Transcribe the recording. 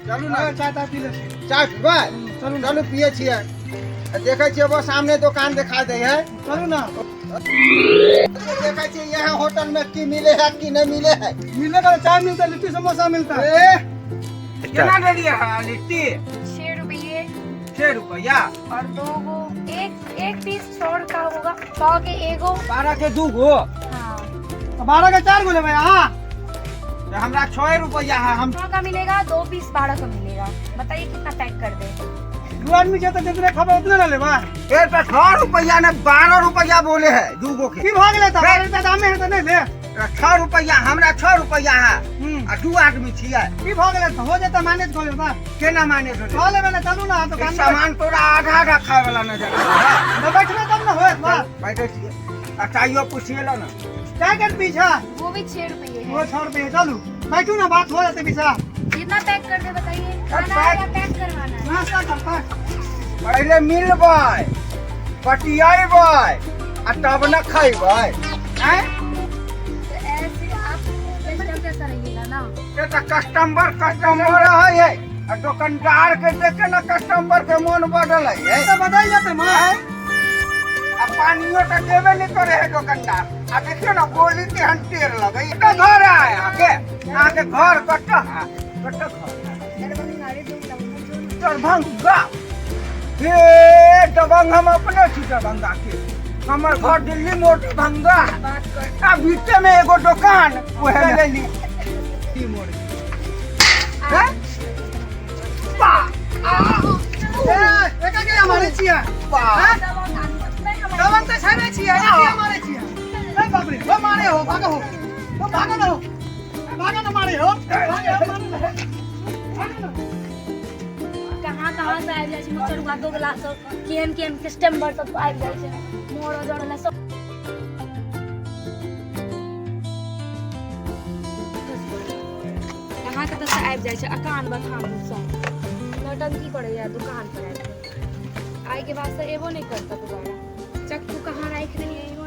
चलू ने। चाय ताय पी लै छी। चाय पीबै? चलू ने। चलू, पिए छियै। आ देखै छियै, वो सामने दुकान देखा दै है। चलू ने। देखै छियै यहाँ होटल में की मिले है, की नहीं मिले है। मिलने का चाय मिलता है, लिट्टी समोसा मिलता है। ए, केना देलियै है लिट्टी? 6 रुपये। 6 रुपया। और दो गो, एक एक पीस 6 का होगा, 100 के एगो। 12 के दू गो? हाँ। तो 12 के चार गो लेबै अहाँ? तो हमरा 6 रुपया है, हम 100 का मिलेगा दो पीस, 12 का मिलेगा। बताइए, कितना पैक कर दे? दू आदमी छै तऽ जितने खबै उतने ने लेबै। ए, तो 6 रुपया ने, 12 रुपया बोले है दू गो के। की भऽ गेलै तऽ? 12 रुपया दामे है तऽ नहि ले। तो 6 रुपया, हमरा 6 रुपया है। आ दू आदमी छियै। की भऽ गेलै तऽ? हो जेतै, मैनेज कऽ लेबै। केना माने होले? कऽ लेबै ने, चलू ने दुकान। सामान तोरा आधा आधा खाय वाला नजर आबै है। तऽ बैठबै तब ने होयत बात। बैठे छियै। आ चाइयो पुछिए लो ने। चाय के पीछा? वो भी 6 रुपये वो है। 6 रुपये। चलू, बैठू ने, बात हो जेतै पीछा। कितना पैक कर दे, बताइए? खाना है पैक- या पैक करवाना है? नाश्ता कर पैक। पहिले मिलबै, बतियेबै आ तब न खैबै, आँय? तो ऐसे आप कस्टमर कैसा रहिएगा ना। से तऽ कस्टमर कस्टमर रहै है आ दोकानदार के देख के न कस्टमर के मोन बदलै है। तऽ बदलि जेतै माँ। आ पानियो तऽ देबे नहि करे है दोकानदार। आ देखियौ ने, गोली तेहन टेर लगै। कतऽ घर है अहाँके? अहाँके घर कतऽ है? कतऽ घर? दरभंगा। हे, दबंग हम अपने छी दरभंगा के। हमर घर दिल्ली मोड़ दरभंगा है। आ बीचे में एगो दुकान, उहे लेली। की मोड़? हैं? बा आ। ए, एका के मारै छियै? बा। दबंग तऽ छेबे छियै, एका के मारै छियै? ए बाप रे, ओ मारे हो, भागो हो, ओ भागो न हो, भागो न, मारे हो, भागो, मारे न, भागो न। कहाँ कहाँ से आबि जाइ छै मुचरुआ, दोगला सब, केहन केहन कस्टमर सब आबि जाइ छै मोर जड़ला सब। कहाँ कतऽ से आबि जाइ छै अकान बथान सब। नौटंकी करैया दुकान पर आबि कऽ। आइके बाद से एबो नहि करतऽ दोबारा। चक्कू कहाँ राखि देलियै?